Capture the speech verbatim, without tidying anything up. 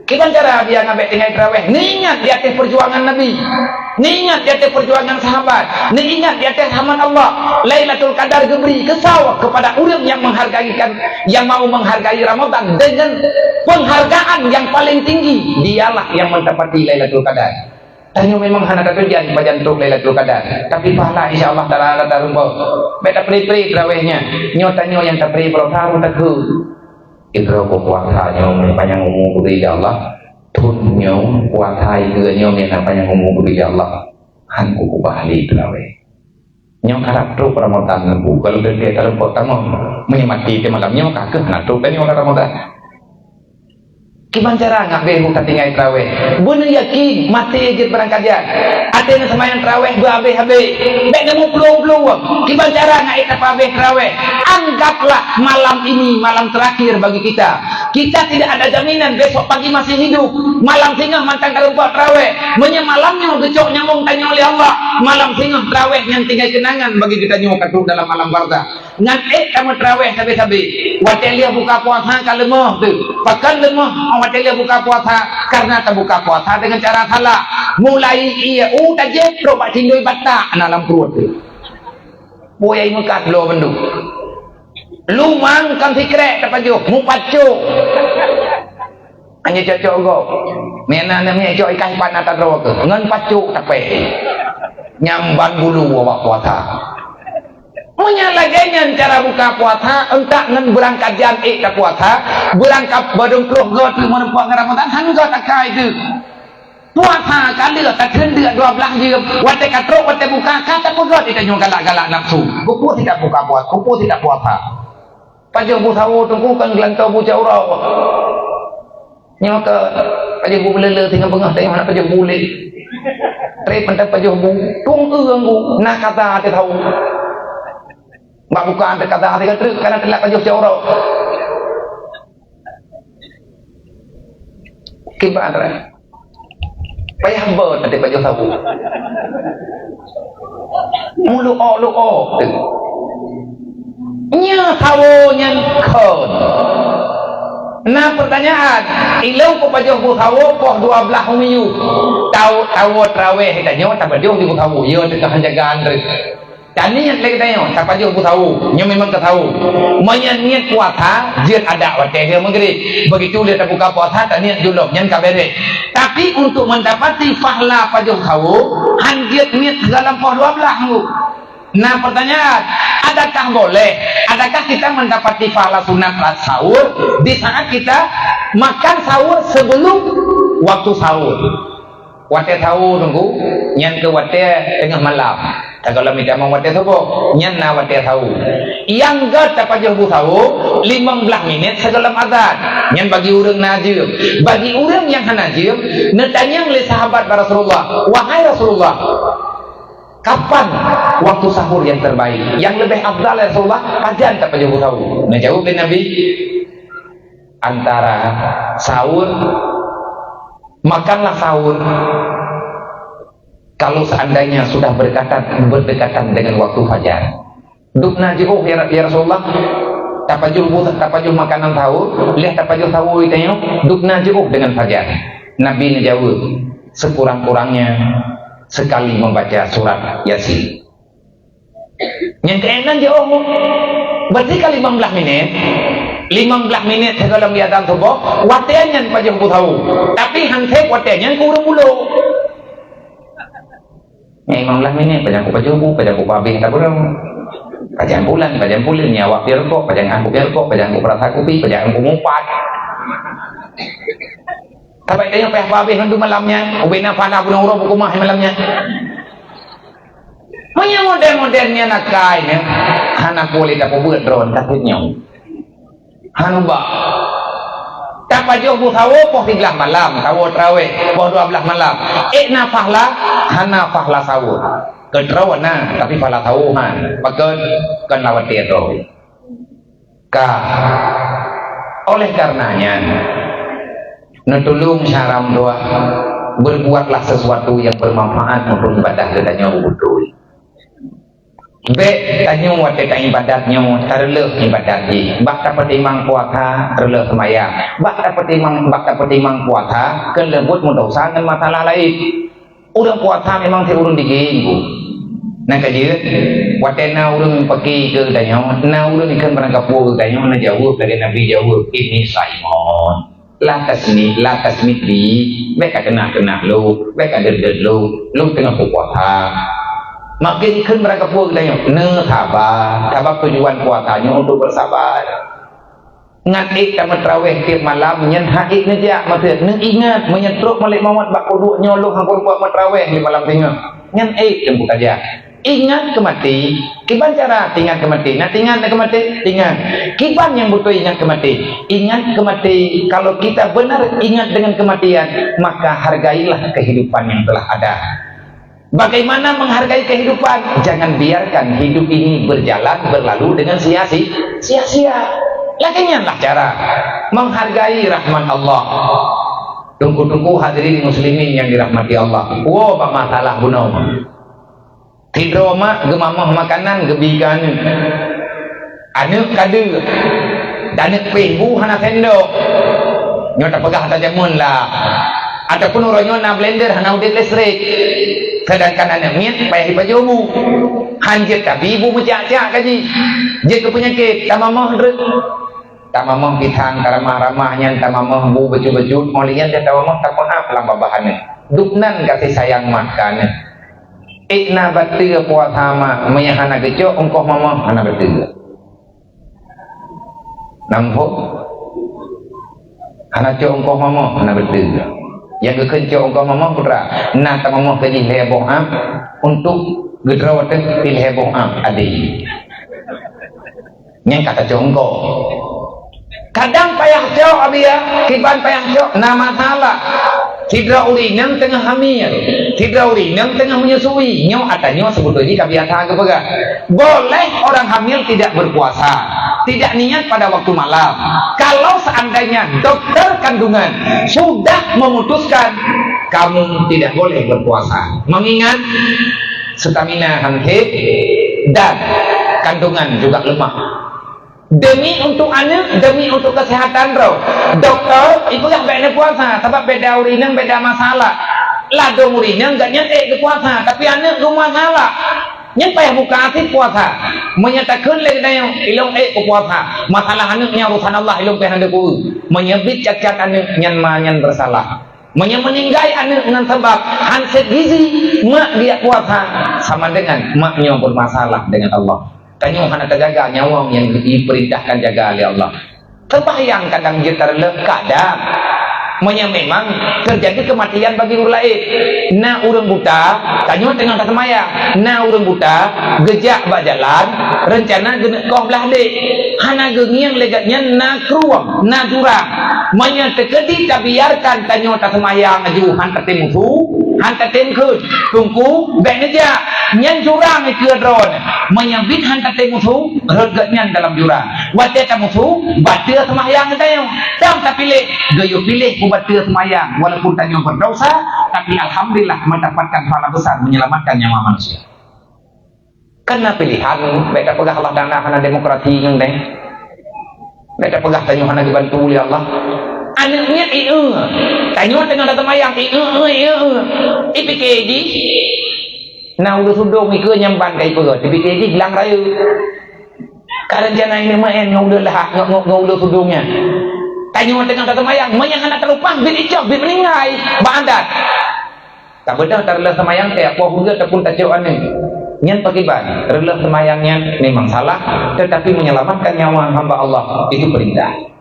Kiban cara biar ngabek tinggai tarawih? Neuingat di ateueh perjuangan Nabi. Neuingat di ateueh perjuangan sahabat. Neuingat di ateueh rahmat Allah. Lailatul Qadar geubri keusau kepada ureuëng yang menghargai kan, yang mau menghargai Ramadan dengan penghargaan yang paling tinggi. Dialah yang mendapati Lailatul Qadar. Tanyoe memang hana tatujan pajan trok Lailatul Qadar, tapi pahala insya Allah taala tarumpok. Bèk tapri-pri tarawih nyan. Nyoe tanyoe nyang tapri beurata rhot takheun. Sidroe puasa nyoe meunyoe panyang umu geubri lé Allah. Thon nyoe puasa igeue nyoe meunyoe panyang umu geubri lé Allah, han kukeubah lé tarawih. Nyoe karab trok Ramadan nunggu, kalau deuh tarumpok tamong. Meunyoe maté teuh malam nyoe ka keuh hana trok tanyoe lam Ramadan. Kiban cara ngabeh hu tatinggai tarawih? Beuneuyakin maté jeuet beurangkat jan. Até neuseumayang tarawih beuhabéh-habéh. Bèk neumuplong-plong. Kiban cara ngabeh tapeuhabéh tarawih? Anggaplah malam ini malam terakhir bagi kita. Kita tidak ada jaminan besok pagi masih hidup. Malam singoh mantong tarumpok tarawih. Meunyoe malam nyoe geucok nyawöng tanyoe lé Allah, malam singoh tarawih nyan tinggai keunangan bagi geutanyoe ka trok dalam alam barzakh. Ngan ék tameuteraweh sabe-sabe. Watée lheueh buka puasa ka leumoh teuh. Pakon leumoh watée lheueh buka puasa? Karena tabuka puasa dengan cara salah. Mulai ié u tajép trok bak cindui batak na lam pruet teuh. Buya meukat bloe bandum. Lumang kon sikrek tapajoh, mupacok. Hanya cocok gob. Mena na mie cok ikan pan ata droe ke. Ngon pacok tapé. Nyamban bulu awak puasa. Meunyo lagée nyan cara buka puasa, entak ngon beurangkat jan ék tapuasa, beurangkat badong ploh goe teuh meureumpok ngon Ramadan, han goe takai teuh. Puasa ka lheueh, takheun dua blaih jeuem, watée ka trok, watée buka, ka tapeugöt ita nyoe galak-galak nafsu. Keupeue tidak buka puasa, keupeue tidak puasa. Pajoh bu sawo teungku kan geulantoe bu cak uroe. Nyoe ka pajoh bu beuleuleue singoh beungoh teuh hana pajoh bu lé. Trép mantong pajoh bu, tueng eu anggô, na kata até sawo. Bak buka até kata até ka treuk, kana telat pajoh cak uroe. Kiban rai. Payah bot até pajoh sawo. Meuluok-luok teuh. Nya sawo nyan kon. Na pertanyaan, ilong ku pajoh bu sawo poh dua blaih u miyueb. Tau, tawo traweh tanyoe tapajoh di bu sawo. Yo teuka jaga andre. Taniet lé geutanyoe, tapajoh bu sawo, nyoe memang keu sawo. Meunyoe niet puasa, jeuet adak watée lheueh meugrib. Begitu lé tabuka puasa, taniet julom, nyan ka beres. Tapi untuk mendapati pahala pajoh sawo, han jeuet niet sigohlom poh dua blaih nyoe. Nah, pertanyaan, adakah boleh, adakah kita mendapati pahala sunat sahur di saat kita makan sahur sebelum waktu sahur? Watée sawo teungku, nyan keuh watée teungoh malam. Tagohlom itamong watée suboh, nyan na watée sawo. Nyang gét tapajoh bu sawo, limong blaih minét sigohlom azan. Nyan bagi ureuëng na jeuem. Bagi ureuëng nyang hana jeuem, neutanyong lé sahabat bak Rasulullah, "Wahai Rasulullah, kapan waktu sahur yang terbaik? Yang lebih afdal ya Rasulullah, pajan tapajoh bu sawo?" Neujaweueb lé Nabi, antara sahur, makanlah sahur kalau seandainya sudah berdekatan, berdekatan dengan waktu fajar. Dubna jiôh, ya, ya Rasulullah, tapajoh bu-, tapajoh makanan sahur, lheueh tapajoh sahur itanyoe, dubna jiôh dengan fajar. Nabi neujaweueb, sekurang-kurangnya sekali membaca surat Yasin. Nyang keunan jiôh, berarti ka limong blaih minét. Limong blaih minét sigohlom diazan suboh, watée nyan pajoh bu sawo. Tapi han sép watée nyan keu ureuëng bulo. Nyang limong blaih minét, pajan kupajoh bu, pajan kupeuhabéh ata buleuen. Pajan bulan, pajan buleuen, nyang awak pier rukok, pajan han kupier rukok, pajan kupeurasa kupi, pajan kumupat. Sabai tanyoe payah peuhabéh mandum malam nyan, ubena pahala bunoe uroe beukeumah malam nyan. Meunyoe model-model nyan akai nyan, hana boleh tapeubuet droe takot nyoe. Hana ba. Tapajoh bu sawo poh siblaih malam, sawo traweh, poh dua blaih malam. Ék na pahala, hana pahala sawo. Keudroe na, tapi pahala sawo han. Pakon? Kon lawat droe. Ka. Oleh karenanya, neutulông syara meudoa, berbuatlah sesuatu yang bermanfaat untuk ibadah geutanyoe beutôi. Bék tanyoe watée taibadat nyoe tareuleuh ibadat jih. Bak tapeutimang puasa reuleuh seumayang. Bak tapeutimang, bak tapeutimang puasa keuleubut meudesya ngon masalah laén. Ureuëng puasa memang si ureuëng digeng bu. Nyang ka jeuet, watée na ureuëng paki keu tanyoe, na ureuëng ikheun barangkapeue keu tanyoe, na jaweueb lagée Nabi jaweueb, "Inni shaimun." La tasmi, la tasmit bi, bék ka keunah-keunah lôn, bék ka deuet-deuet lôn, lôn teungoh puasa. Makin ikheun barangkapeue keu tanyoe, neusaba, sabab tujuan puasa nyoe untuk bersabar. Ngat ék tameutrawéh tieb malam, nyan hak ék neujak, maksud neuingat meunyoe trok malaikat maut bak peuduek nyoe lôn hana peubuet meutrawéh di malam singoh. Nyan ék teungku tajak. Ingat keu maté. Kiban cara ingat keu maté? Nah, ingat keu maté, ingat. Kiban nyang beutôi ingat keu maté? Ingat keu maté. Kalau kita benar ingat dengan kematian, maka hargailah kehidupan yang telah ada. Bagaimana menghargai kehidupan? Jangan biarkan hidup ini berjalan berlalu dengan sia-si-, sia-sia. Lagée nyan lah cara menghargai rahmat Allah. Teungku-teungku hadirin muslimin yang dirahmati Allah. Woe bak masalah bunoe. Sidroe mak geumamoh makanan geubi keu aneuëk. Aneuëk ka deuek, dan aneuëk péh bu hana sendok. Nyoe tapeugah ata jameun lah. Ataupun uroe nyoe na blender hana udeb listrik. Sedangkan aneuëk miet payah jipajoh bu. Han jeuet tabi bu meucak-cak ka jih. Jeuet keu peunyakét, tamamoh reuek. Tamamoh pisang, taramah-ramah nyan, tamamoh bu bacut-bacut, óh lheueh nyan tamamoh tapeuhah lam babah aneuëk. Dubnan kasih sayang mak keu aneuëk. Ék na bateue puasa mak, meunyo hana geucok ongkoh mamoh, hana bateue. Nampak? Hana cok ongkoh mamoh, hana beutôi. Nyang geukheun cok ongkoh mamoh putra, na tamamoh keu jih lhée boh am untuk geudroe teuh pih lhée boh am ade. Nyang ka tacok ongkoh. Kadang payah cok, Abi, ya, kiban payah cok, na masalah. Sidroe ureuëng inong teungoh hamil, sidroe ureuëng inong teungoh menyusui. Nyoe ata nyoe seubeutôi jih ka biasa geupeugah. Boleh orang hamil tidak berpuasa, tidak niat pada waktu malam. Kalau seandainya dokter kandungan sudah memutuskan, kamu tidak boleh berpuasa. Mengingat stamina han sép dan kandungan juga lemah. Demi untuk aneuëk, demi untuk kesehatan droe. Doktor, ipeugah bék neupuasa, sabab beda ureuëng inong beda masalah. Ladôm ureuëng inong gobnyan ék geupuasa, tapi aneuëk geumasalah. Nyan payah buka até puasa. Meunyo takheun lé geutanyoe, ilong ék geupuasa. Masalah aneuëk nyan urusan Allah, ilong pih hana geupeue. Meunyo bit cacat aneuëk, nyan ma nyan bersalah. Meunyo meuninggai aneuëk ngon sabab han sép gizi, mak geujak puasa, sama dengan mak nyoe bermasalah dengan Allah. Tanyoe hana tajaga nyawöng nyang geuperintahkan jaga lé Allah. Seumbahyang kadang jeuet tareuleuh, kadang. Meunyo memang teujadi keumatian bagi ureuëng laén, na ureuëng buta, tanyoe teungoh taseumbahyang, na ureuëng buta geujak bak jalan, reuncana geuneuk koh blah dek, hana geungieng lé gobnyan na krueng, na jurang. Meunyo teukeudi tabiarkan tanyoe taseumbahyang laju han tatem musu, han tatem kheun, Teungku, bék neujak, nyan jurang dikeue droeneuh. Meunyo bit han tatem musu, rhot gobnyan dalam jurang. Watée tamusu, bateue seumbahyang geutanyoe. Dam tapiléh, geuyue piléh beubateue seumbahyang, walaupun tanyoe berdosa, tapi alhamdulillah mendapatkan pahala besar menyelamatkan nyawa manusia. Kan na pilihan, bék tapeugah Allah Taala hana demokrasi ngon deh. Bék tapeugah tanyoe hana geubantu lé Allah. Aneuëk miet ieu, tanyoe teungoh taseumbahyang ieu, ieu, ieu. Ipike jih, na ureuëng sudong ikeue nyang ban ka ipeugah, ipike jih glang rayeuk. Ka reuncana ini maén ngon ulée lahat, ngon, ngon, ngon ulée sudong nyan. Tanyoe teungoh taseumbahyang, meunyo hana talumpah, bit icok, bit meuninggai, bak adat. Tabeudôh tareuleuh seumayang teuh, poh uroe ataupun tacok aneuëk. Nyan pakriban, reuleuh seumayang nyan memang salah, tetapi menyelamatkan nyawa hamba Allah, itu perintah.